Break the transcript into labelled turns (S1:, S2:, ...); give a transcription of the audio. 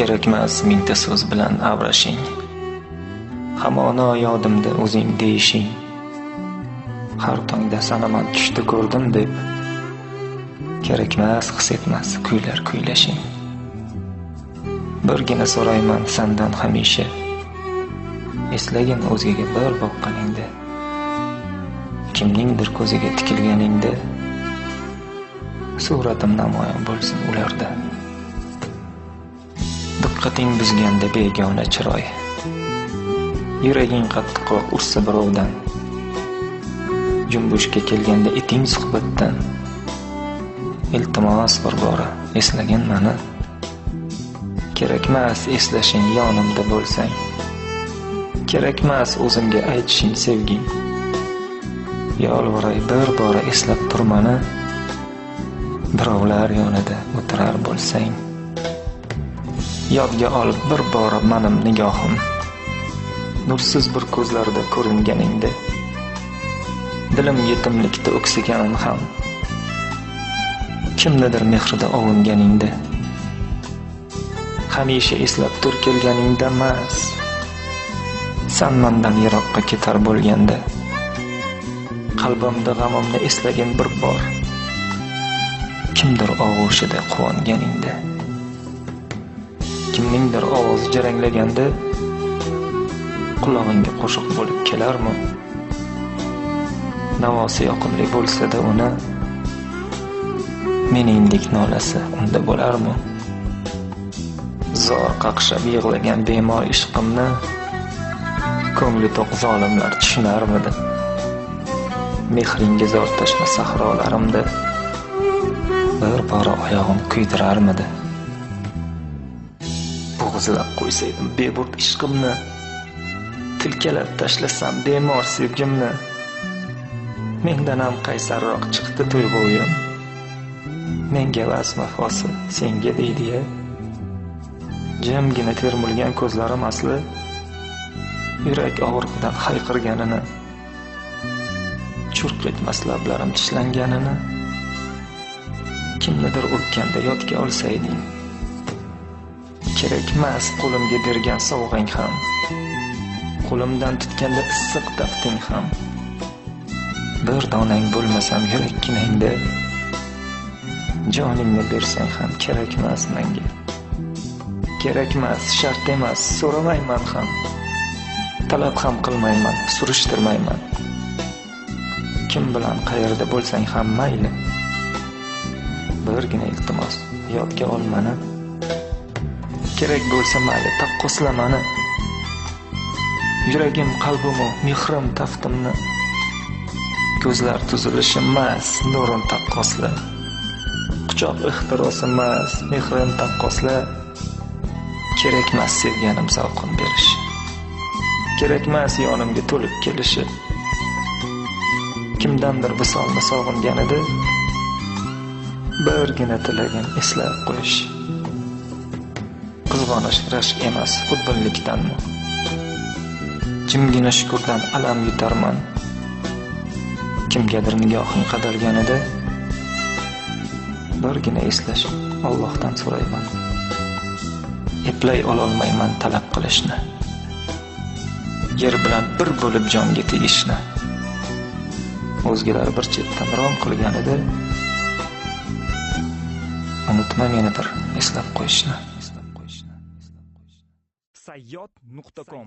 S1: Kerakmas mingta so'z bilan avrashing. Hamono yodimda o'zing deyishing. Har tongda sanaman tushda ko'rdim deb. Kerakmas his etmas kuylar kuylashing. Birgina so'rayman sandan hamisha. Eslagin o'zgaga bir boqqaningda. Kimningdir ko'ziga tikilganingda suratim namoyon bo'lsin ularda. Diqqating buzganda begona chiroy. Yuraging qattiqroq ursa birovdan. Jumbushga kelganda eting suhbatdan. Iltimos bir bora eslagin meni. Kerakmas eslashing yonimda bo'lsang. Kerakmas o'zimga aytishing sevging. Yolvoray bir bora eslab tur meni. Birovlar yonida o'tirar bo'lsang. Yodga ol bir bora menim nigohim. Nursiz bir ko'zlarda ko'ringaningda. Dilim yetimlikda o'ksiganim ham. Kimnidir mehrida ovunganingda. Hamisha eslab tur kelganingda emas. San mendan yiroqqa ketar bo'lganda. Qalbimda g'amimni eslagin bir bor. Kimdir og'ushida quvonganingda. Kimningdir ovozi jaranglaganda qulog'ingga qo'shiq bo'lib kelarmi? Navosi yoqimli bo'lsa-da uni meningdek nolasi unda bo'larmi? Zor qaqshab yig'lagan bemor ishqimni ko'ngli to'q zolimlar tushunarmidi? Mehringga zor tashna sahrolarimda bir bora oyog'im kuydirarmidi? Bo'g'izlab qo'ysaydim beburd ishqimni, tilkalab tashlasam bemor sevgimni. Mendan ham qaysarroq chiqdi tuyg'uyim. Menga vafosi senga deydi-ya. Jimgina termilgan ko'zlarim asli yurak og'riqdan hayqirganini, churq etmas lablarim tishlanganini kimnidir o'pganda yodga olsayding. Kerakmas qo'limga bergan sovg'ang ham, qo'limdan tutganda issiq tafting ham. Bir donang bo'lmasam yurakkinangda, joningni bersang ham kerakmas menga. Kerakmas, shart emas, so'ramayman ham. Talab ham qilmayman, surishtirmayman. Kim bilan qayerda bo'lsang ham mayli. Birgina iltimos, yodga ol meni. Kerak bo'lsa mayli, taqqosla meni. Yuragim, qalbimu, mehrim, taftimni. Ko'zlar tuzilishi emas, nurin taqqosla. Quchoq ehtirosi emas, mehrim taqqosla. Kerakmas sevganim zavqin berishi. Kerakmas yonimga to'lib kelishi. Kimdandir visolni sog'inganida birgina tilagim eslab qo'yish. Qizg'onish rashk emas, xudbinlikdanmi? Jimgina shukurdan alam yutarman. Kimgadir nigohing qadalganida birgina eslash Allohdan so'rayman. Eplay ololmayman talab qilishni. Yer bilan bir bo'lib jonga tegishni. O'zgalar bir chetdan rom qilganida unutma meni bir eslab qo'yishni.
S2: Sayyod.com.